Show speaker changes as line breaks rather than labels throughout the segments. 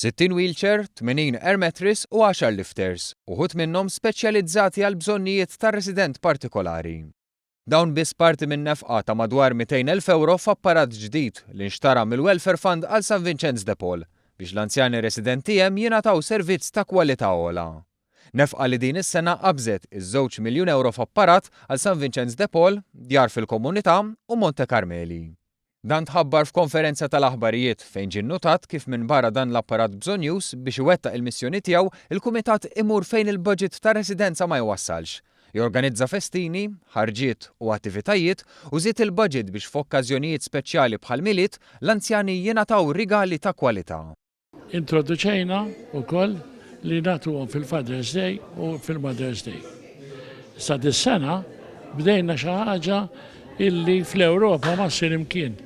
60 wheelchair, 80 air mattress u għaxar lifters, uħud minnhom speċjalizzati għall-bżonnijiet ta' resident partikolari. Dawn biss parti minn nefqa ta' madwar 200,000 ewro f'apparat ġdid li nxtara mill-Welfare Fund għal San Vinċenz de Paul biex l-anzjani residenti hemm jingħataw servizz ta' kwalità ogħla. Nefqa li din is-sena qabżet iż-żewġ miljun ewro f'apparat għal San Vinċenz de Paul, djar fil-komunità u Monte Karmeli. Dan tħabbar f'konferenza tal-aħbarijiet fejn ġie nnutat kif minbarra dan l-apparat bżonnjuż biex iwettaq il-missjoni tiegħu, il-kumitat imur fejn il-budget tar-residenza ma jwassalx. Jorganizza festini, ħarġiet u attivitajiet u żied il-budget biex f'okkażjonijiet speċjali bħall-Milied, l-anzjani jingħataw rigali ta' kwalità.
Introduċejna wkoll li nagħtuhom fil-Father's Day u fil-Mother's Day. Sa dis-sena bdejna xi ħaġa illi fl-Ewropa ma ssir imkien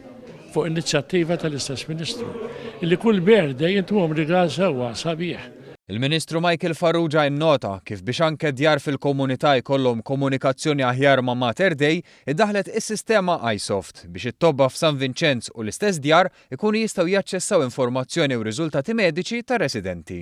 fuq inizjattiva tal-istess Ministru, illi kull birthday intuhom rigal sewwa sabiħ.
Il-Ministru Michael Farrugia innota kif biex anke djar fil-komunità jkollhom komunikazzjoni aħjar ma' Mater Dei, iddaħħlet is-sistema iSoft biex it-tobba f'San Vinċenz u l-istess djar ikunu jistgħu jaċċessaw informazzjoni u riżultati mediċi tar-residenti.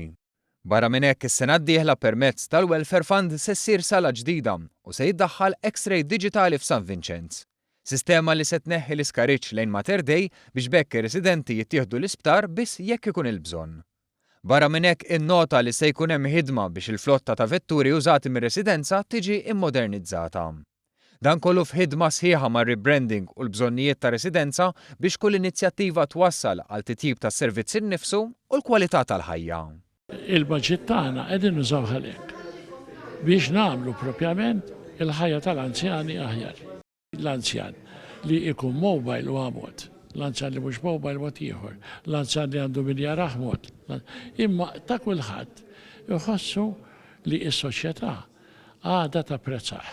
Barra minn hekk, is-sena d-dieħla permezz tal-Welfare Fund se ssir sala ġdida u se jiddaħħal X-ray diġitali f'San Vinċenz. Sistema li se tneħħi l-iskariġġ lejn Mater Dei biex b'hekk ir-residenti jittieħdu l-isptar biss jekk ikun il-bżonn. Barra minn hekk innota li se jkun hemm ħidma biex il-flotta ta' vetturi użati mir-residenza tiġi mmodernizzata. Dan kollu f'ħidma sħiħa mar-rebranding u l-bżonnijiet ta' residenza biex kull inizjattiva twassal għal titjib tas-servizz innifsu u l-kwalità tal-ħajja.
Il-baġit tagħna qegħdin nużawh għalhekk, biex nagħmlu propjament il-ħajja tal-anzjani aħjar. L-anzjan li jkun mobile huwa mod, l-anzjan li mhux mobile mod ieħor, l-anzjan li għandu min jarah mod. Imma ta' kulħadd iħossu li s-soċjetà għadha tapprezzah.